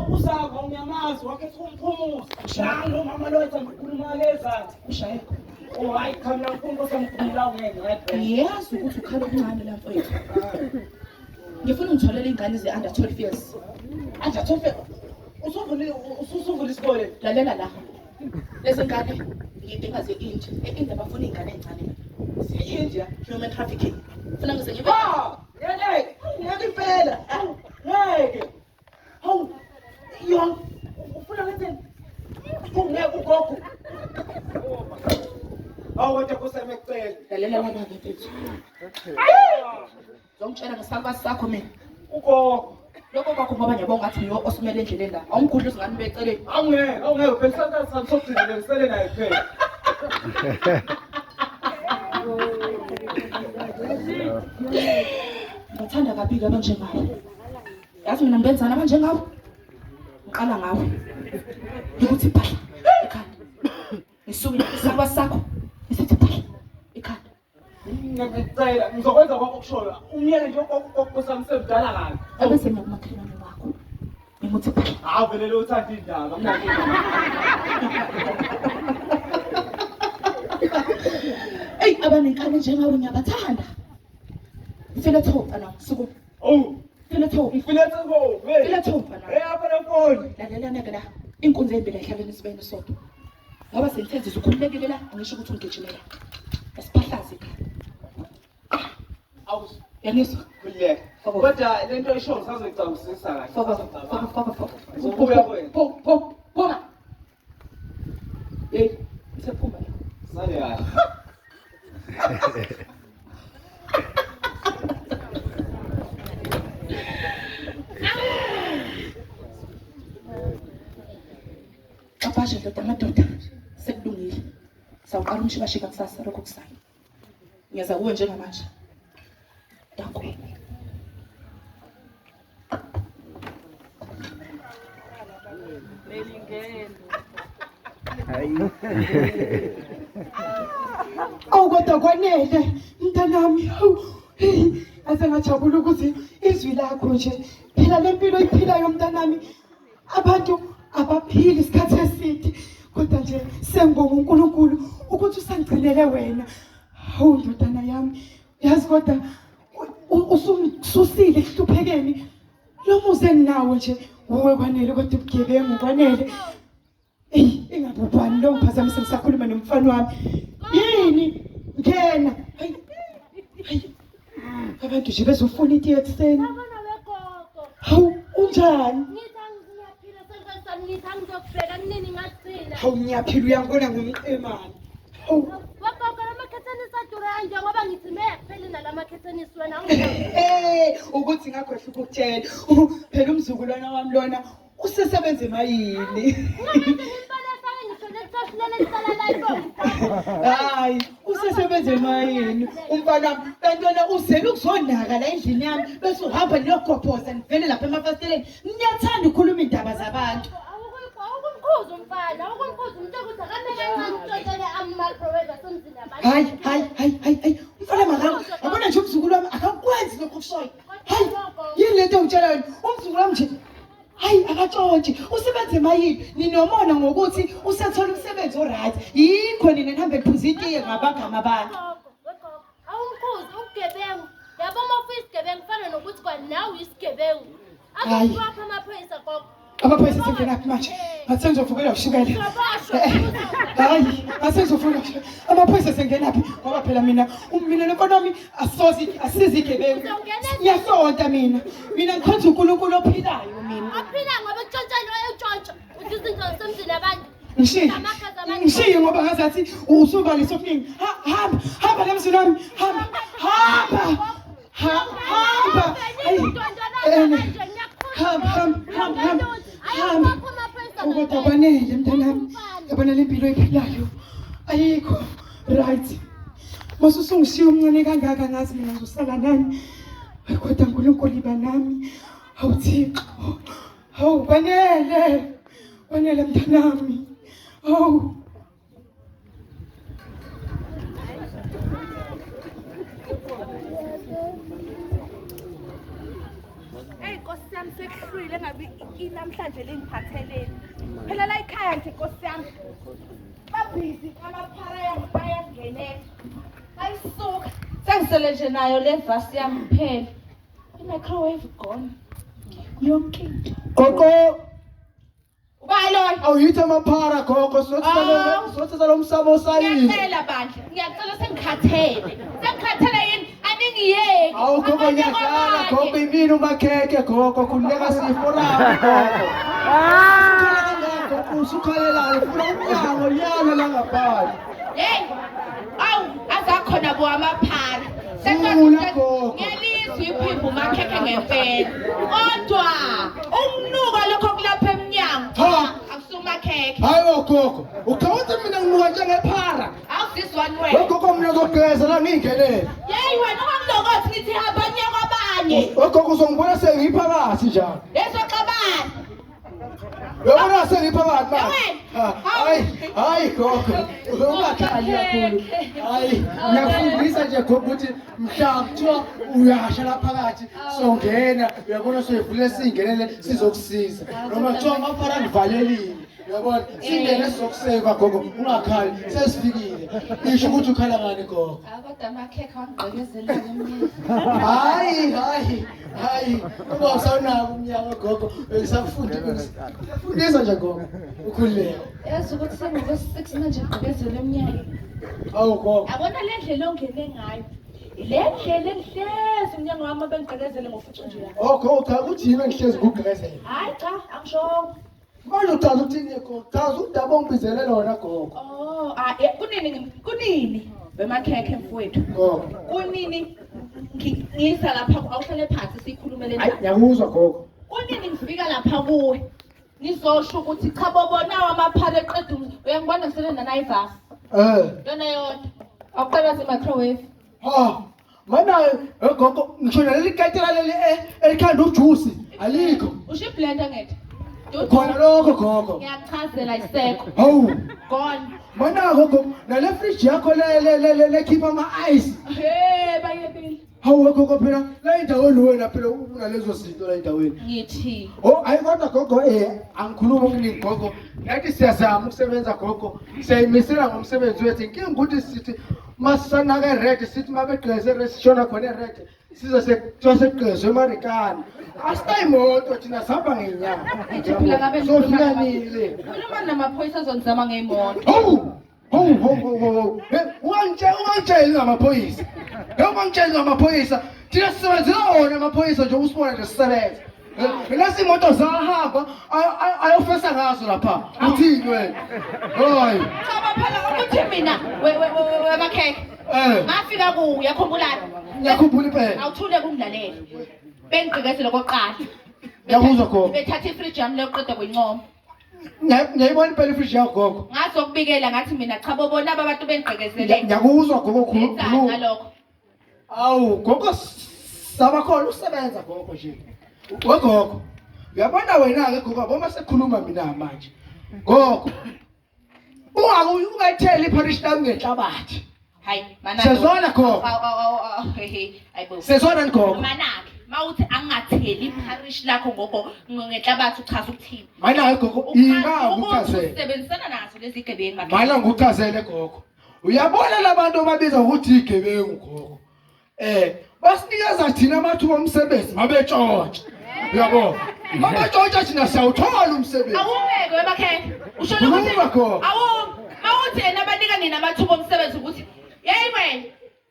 Uzako ngiyamazi wakhetha ukumphumuza. Nangu mama lo ethi ngikhuluma lezansi. Ushaye khona. Oh hayi cha mina ngifuna ukuthi ngikhuluma ngeke right. Ngiyazi ukuthi ukhala okuncane la mfowethu. Ngifuna ungitholele ingane ze under 12 years. Under 12 usuvule usuvule isikole. Lalela la. Lezi ngane ngidinga ze-India. E-India bafuna iy'ngane ey'ncane. Ze-India? Human trafficking. Funa ngize ngibe Ah! Ngeke! Ngeke impela! Ngeke! Hawu! Yon! Ufuna ngenzeni? Ungeke ugogo. Hawu kodwa kusemekucela. Lalela lana-ke mfethu. Zongitshela ngesalukazi sakho mina. Ugogo. Lokho kwakho ngoba ngiyabonga ngathi uyo osimele endleleni la. Awumkhudla uzingane beceleni. Awungeke, awungeke phela isalukazi sami sokugcina ngisele naye kuphela. Ngibathanda kabi-ke abanjengawe. Yazi mina ngibenzani abanjengawe? Ngiqala ngawe. Ngikuthi phahla ekhanda. Ngisuke isalukazi sakho. Ngisithi phahla ekhanda. Ngiyacela ngizokwenza konke okushoyo. Umyeke nje ugogo sami semdala kabi. Ebese ngiyakumakhelwane wakho. Ngimuthi phahla. Hawu vele lo uthanda indaba kunankinga. Eyi abanenkani njengawe ngiyabathanda. Ngifile thoba mfana wami, sukuma. Oh, Ngifile thoba. ngifile thoba. Ngifile thoba mfana wami. Hey apha nafoni. Lalelana-ke la. Inkunzi ezimbili ayihlabene esibeni sodwa. Ngoba sengithenzisa ukhululekile la, angisho ukuthi ungigijimela. Asiphahlaze ekhaya. Awu, Uyangizwa? khululeka. Kodwa lento oyishoyo ngisazoyicabangisa kahle. Foka, foka, foka, foka. Ngizobuya kuwena. Phuma, phuma, phuma. Hey, ngisephuma la. Sale kahle. Xapashe ndoda amadoda sekulungile. Sawuqala umshikashika kusasa lokho kusayo. Ngiyeza kuwe njengamanje. Danko. Awu kodwa kwanele mntanami hawu hey aze ngajabula ukuthi izwi lakho nje phila le mpilo oyiphilayo mntanami abantu abaphili isikhathi eside kodwa nje sengibonga uNkulunkulu ukuthi usangigcinele wena hawu ndodana yami yazi kodwa usungisusile ekuhluphekeni lo muzi enginawo nje wuwe kwanele kodwa ubugebengu kwanele eyi ingabe ubani lo ngiphazamisa ngisakhuluma nomfana wami yini ngena hayi hayi abantu nje bezofuna itiye ekuseni hawu unjani hawu ngiyaphila uyangibona ngumqemane hawu Wagogo lamakhethenisi adura kanje ngoba ngithi meyakupheli nalamakhethenisi wena Eh ukuthi ngakhohlwa ukukutshela. Phela umzukulwana wami lona usesebenza emayini. Hayi, usesebenza emayini. Umfana wami kanti wena uzele ukuzonaka la endlini yami bese uhamba niyogobhoza nivele lapha emafasiteleni. Ngiyathanda ukukhuluma indaba zabantu. Awukumkhuza umfana, awukumkhuza umtshela ukuthi akame kancane utshontshele ama-microwave asemzini yabantu. Hayi, hayi, hayi, hayi, hayi. Umfana makaka. Yabona nje umzukulu wami akakwenzi lokho okushoyo. Hayi, yini lento ongitshela yona? Umzukulu wami nje hayi akatshontshi usebenza emayini ninomona ngokuthi usethola umsebenzi oright yikho nina nihambe niphuza itiye ngabagama abantu Gogo, wegogo, awumkhuzi ubugebengu. Yabo uma ufika isigebengu kufana nokuthi kwanawe uyisigebengu. Hayi. Akuphi amaphoyisa gogo. Amaphoyisa asengenaphi manje? Ngathi sengizovukelwa ushukela. Uzoboshwa. Eh, Hayi, ngathi sengizovukelwa ushukela. Amaphoyisa asengenaphi ngoba phela mina mina nomfana wami asozi asizi igebengu. Ngiyasonta mina. Mina ngikhonza uNkulunkulu ophilayo mina. Aphila ngoba ekutshontsheni wayetshontsha. Udla izinto zasemzini abantu. Ngishiye. Ngishiye ngoba ngazathi usubalisa okuningi. Hamba, hamba la mzini wami. Hamba. Hamba. Hamba. Hayi. Hamba, hamba, hamba, hamba. Hamba. Kodwa kwanele mntanami. Yabona le mpilo oyiphilayo. Ayikho right. Mase usungishiya umncane kangaka ngazi mina ngizosala nani. Hayi kodwa uNkulunkulu iba nami. Hawu Thixo. Hawu kwanele. Kwanele mntanami. Hawu. Eyi Nkosi yami sekuhlwile engabe inamhlanje lingiphatheleni. Phela la ekhaya nje Nkosi yami. Babhizi amaphara yami bayangenela. Bayisuka. Sengisele nje nayo le vasi yami kuphela. I-microwave gone. Yonke into. Gogo Ubani loyo? Awuyithi amaphara gogo Awu. sothatha lo msamo osayini. Ngiyacela bandla, ngiyacela sengikhathele. Sengikhathele yini? Aningiyeki. Awu gogo Abanye ngiyadlala kwabanye. gogo imini umakhekhe gogo khululeka sifo lami gogo. Usukhala kangaka gogo usukhalelani funa umnyango liyana la ngaphandle. Hey! Awu, azakhona bo amaphara. Vula, gogo. Ngiyalizwa iphimbo umakhekhe ngempela. Kodwa umnuko lokho kulapha emnyango. Ha. Akusumakhekhe. Hayi bo gogo ucabanga ukuthi mina nginuka njengephara. Awuzizwani wena. Gogo mina ngizogeza la ngingenele. Yeyi wena ungangilokothi ngithi hamba niye kwabanye. Gogo uzongibona sengiphakathi njalo. Lezoxabana. Uyabona sengiphakathi manje. Ewe. Hayi, hayi gogo. Ungakhali kakhulu. Hayi, ngiyakufundisa nje gogo ukuthi mhla kuthiwa uyasha la phakathi songena, uyabona soyivule singenele sizokusiza. Noma kuthiwa amaphara ngivalelile. Uyabona singene sizokuseva gogo, ungakhali sesifikile. Isho ukuthi ukhala ngani gogo. Kodwa amakhekhe wangigqekezela emnyango. Hayi, hayi, hayi. Uma usawunako umnyango gogo, ngisakufundisa. Fundisa nje gogo. Ukhululeke. Yazi ukuthi sengokwe-six manje ngigqekezela emnyango. Awu gogo. Yabona le ndlela ongene ngayo. Le ndlela engihlezi umnyango wami abengigqekezele ngofucu nje la. Oh gogo, cha ukuthi yimi engihlezi ngikugqekezela. Hayi cha, angishongo. Manje uchaza ukuthini gogo? Chaza udaba ongibizele lona gogo. Oh, ah, kunini kunini bemakhekhe mfowethu. Gogo. Kunini ngisa lapha awuhlale phansi sikhulume le Hayi, ndaba. ngiyakuzwa gogo. Kunini ngifika lapha kuwe? Ngizosho ukuthi cha bobonawo amaphara eqeda uyangibona ngisele nanayivasi. Yona yodwa. Awuqala microwave. Ha. Mana gogo ngisho naleli ketela leli elikhanda ujuice alikho. Usho iblender ngethe. Khona lokho gogo. Ngiyachazela isekho. Hawu. Gone. Mana gogo nale fridge yakho le le le le lekhipha ama ice. Hey bayebile. Hawu gogo phela la endaweni wena phela unalezo zinto la endaweni. Ngithi Oh hayi kodwa gogo angikhulumi okuningi gogo. Nathi siyazama ukusebenza gogo. Siyayimisela ngomsebenzi wethu. Inkinga ukuthi sithi masisanaka red sithi mabegqeze red sishona khona red. Size sekuthiwa sekugqezwe eMarikana. Asitayimoto thina sihamba ngeenyawo. Ngithi phela ngabe Sofika nini le? Khuluma namaphoyisa azonizama ngeyimoto. Hawu! Hawu hawu hawu hawu. Ungangitsheli ngamaphoyisa. Ungangitsheli ngamaphoyisa. Thina sisebenzela wona amaphoyisa nje usibona nje sisebenza. Lezi imoto zahamba ayofesa ngazo lapha. Uthini wena? Hayi. Cha phela ukuthi mina we makhekhe. Ngafika kuwe uyakhumbulana. Ngiyakhumbula impela. Awuthule kungilalele. Bengigqekezele kokuqala. Ngiyakuzwa gogo. Bethatha ifridge yami leyoqeda kuyincoma. Ngiyayibona impela ifridge yakho gogo. Ngazokubikela ngathi mina cha bobona aba bantu bengigqekezele. Ngiyakuzwa gogo Ngenzani ngalokho? Awu gogo sabakhona usebenza gogo nje. Gogo. Uyabona wena ke gogo yabo masekhuluma mina manje. Gogo. Ungayitheli iparish lami ngenhlabathi. Hayi mana. Sezwana gogo. Awu hayibo. Sezwana gogo. Manake mawuthi angatheli iparish lakho gogo ngenhlabathi uchaza ukuthini? Mana gogo inga ukuchazele. Usebenzisana nazo lezi gebengu. Mana ngikuchazele gogo. Uyabona labantu ababiza ukuthi igebengu gogo. Basinikeza thina amathuba omsebenzi mabetshontsha. Uyabona? Mabetshontsha thina siyawuthola umsebenzi. Awungeke wemakhekhe. Usho ukuthi Khuluma gogo. awu mawuthi yena abanika nina amathuba omsebenzi ukuthi yeyi wena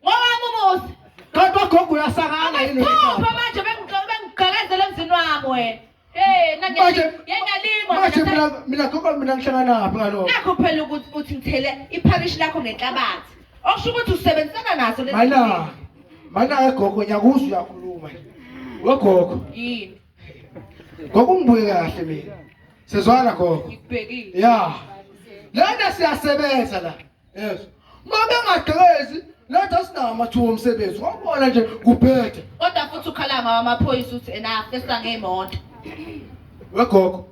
ngowami umuzi. Kanti gogo uyasakala yini wena? Phupha manje bengigqekezela emzini wami wena. Hey ngiyalimwa. Manje mina gogo mina ngihlangana naphi ngalokho? Nakho phela ukuthi uthi ngithele iparish lakho ngenhlabathi. Okusho ukuthi usebenzisana naso lezi. Mana. Mana gogo ngiyakuzwa uyakhuluma. Wegogo. Yini? Gogo ngibuye kahle mina. Sizwana gogo. Ngikubhekile. Ya. Lana siyasebenza la. Yes. Mabengagqekezi letha sinawo amathuba omsebenzi. Wabona nje kubhede. Kodwa futhi ukhala ngawo amaphoyisa uthi ena fesa ngeimoto. Wegogo.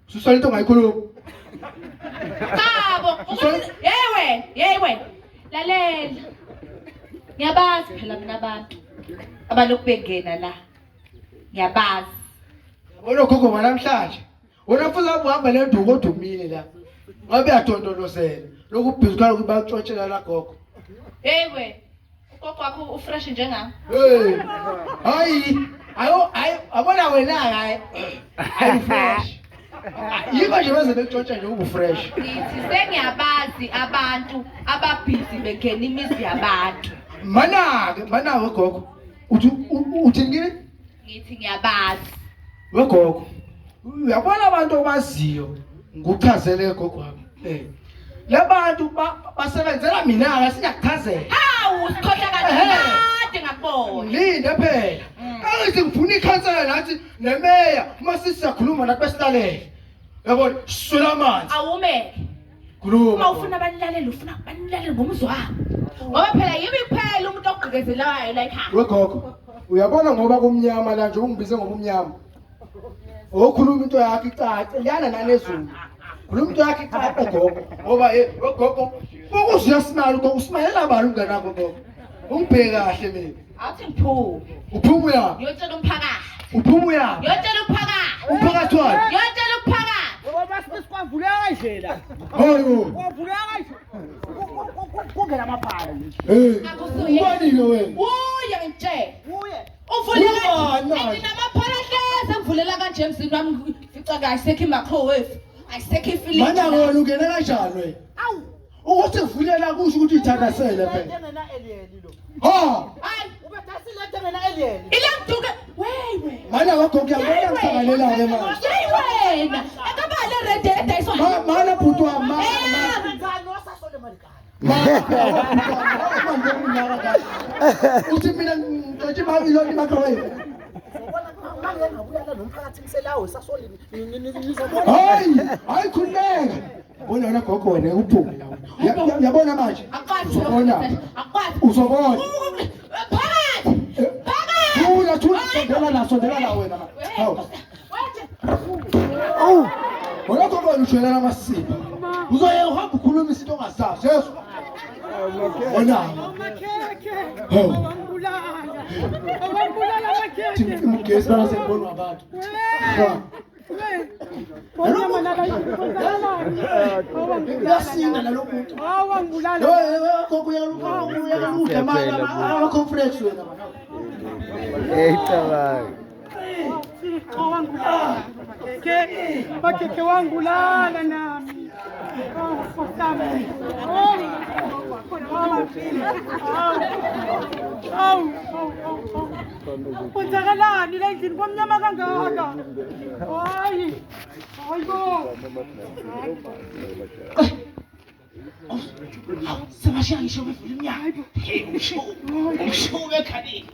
Susana into ongayikhuluma. Chabo, ukuthi yewe, yewe. Lalela. Ngiyabazi phela mina abantu abalokhu bengena la. Ngiyabazi. Wena gogo namhlanje. Wena mfuza uhamba le nduku odumile la. Ngabe uyadondolozela. Lokhu busy khala ukuthi bakutshontshela la gogo. Hey we. Ugogo wakho ufresh njengami. Hey. Hayi, ayo hayi abona wena hayi. Ayi fresh. Yikho nje beze bekutshontsha nje ubu fresh. Ngithi sengiyabazi abantu ababhizi bengena imizi yabantu. Mana ke, mana we gogo. Uthi uthini kimi? Ngithi ngiyabazi. Wegogo. Uyabona abantu obaziyo ngikuchazele gogo wami. Eh. Labantu basebenzela mina ke singakuchazela. Hawu sikhohlakala kade ngakubona. Linde phela. Angithi ngifuna ikhansela nathi nemeya uma sisiyakhuluma nathi besilalele. Yabona sula amanzi. Awume. Khuluma. Uma ufuna abanilalele ufuna banilalele ngomzwabo. Ngoba phela yimi kuphela umuntu ogqekezelayo la ekhaya. Wegogo. Uyabona ngoba kumnyama la nje ungibize ngobumnyama. Okhuluma into yakho icace liyana nanezulu. Khuluma into yakho icace gogo. Ngoba eh gogo ukuze uyasimala ugogo usimalela bani umngane wakho gogo. Ungibheke kahle mina. Awuthi ngiphume. Uphuma uya. Ngiyotshela umphakathi. Uphuma uya. Ngiyotshela umphakathi. Umphakathi wani? Ngiyotshela umphakathi. Ngoba basibisi kwavuleka kanje la. Hayi bo. Kwavuleka kanje. Kungena amaphala nje. Eh. Akusuye. Ubani ke wena? Uye ngitshela. Uye. Uvulela Ubani manje? kanje namaphala hleze ngivulela kanje emzini wami fica ka ayisekho i-microwave ayisekho ifiliji. Mana wena ungena kanjani wena? Awu. Ukuthi ngivulela kusho ukuthi uyithandasele phela. Engena alien lo. Ha! Hayi Ubedasile engena alien. ile mduke wewe. Mana gogo ngiyabona ngisangalela ke manje. Yeyi wena akabale rede edayiswa. Mana bhuti wami mana. Ngani wasasole mali kanye. Uthi mina ngitshotshe imali ilona i-microwave. Ubona manje ngabuya la nomphakathi ngiselawo sasole nizobona. Hayi, hayi khululeka. Bona wena gogo wena uphume la. Uyabona manje? Akwazi Uzobona. akwazi. Uzobona. Phakathi. Phakathi. Thula thula sondela la sondela la wena. Hawu. Awu. Wena gogo wena ushwelana amasipha. Uzoye uhamba ukhuluma izinto ongazazi. Yesu. Wena. Makhekhe. Hawu. Awangibulala. Awangibulala makhekhe. Thina ugesi bana sengibonwa abantu. Ha. Uyasinda nalo muntu. Awangibulala. Gogo uyaludla ama-cornflakes wena. Hey, cabanga. Awangibulala. Makhekhe. Makhekhe wangibulala nami. Awu Nkosi Awu. Awu, awu, awu. Kwenzakalani la endlini kwamnyama kangaka? Hayi. Hayi bo. Sebashiya ngisho bevula iminyango. Umshuke ekhaleni.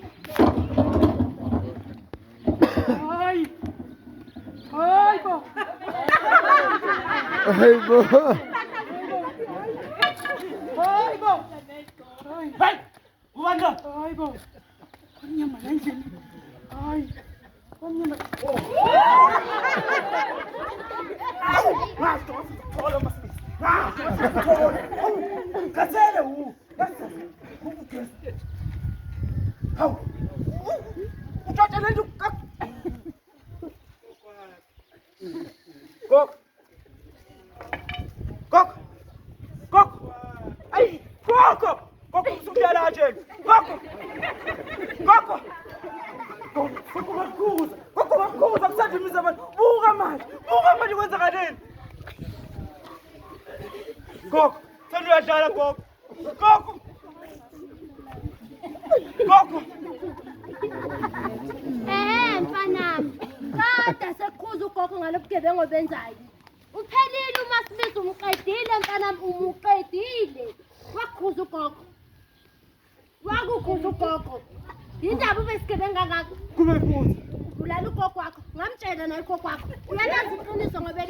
Hayi. Hayi bo. Hey, bo. Hayi bo. Hey! Ubani lo? Hayi bo. Kwamnyama la endlini. Hayi. Kwamnyama. Awu! Ngazi wasithola masibisi. Ngazi wasithola. Ungikhathele u. Hawu. Utshontshe lento. Gogo. Gogo. Gogo. Ayi, gogo. Gogo usukuyala nje. Gogo. Gogo. Gogo bakhuza. Gogo bakhuza kusandimiza abantu. Buka manje. Buka manje kwenzakaleni. Gogo, thanda uyadlala gogo. Gogo. Gogo. Ehhe mfanami. Kade sekukhuza ugogo ngalobugebengu obenzayo. Uphelile uMasibisi umqedile mfanami umuqedile. Wakukhuza ugogo. Wakukhuza ugogo. Yindaba ube sigebengu kangaka? Kube futhi. Ubulala ugogo wakho. Ngamtshela naye ugogo wakho. Uyalazi iqiniso ngoba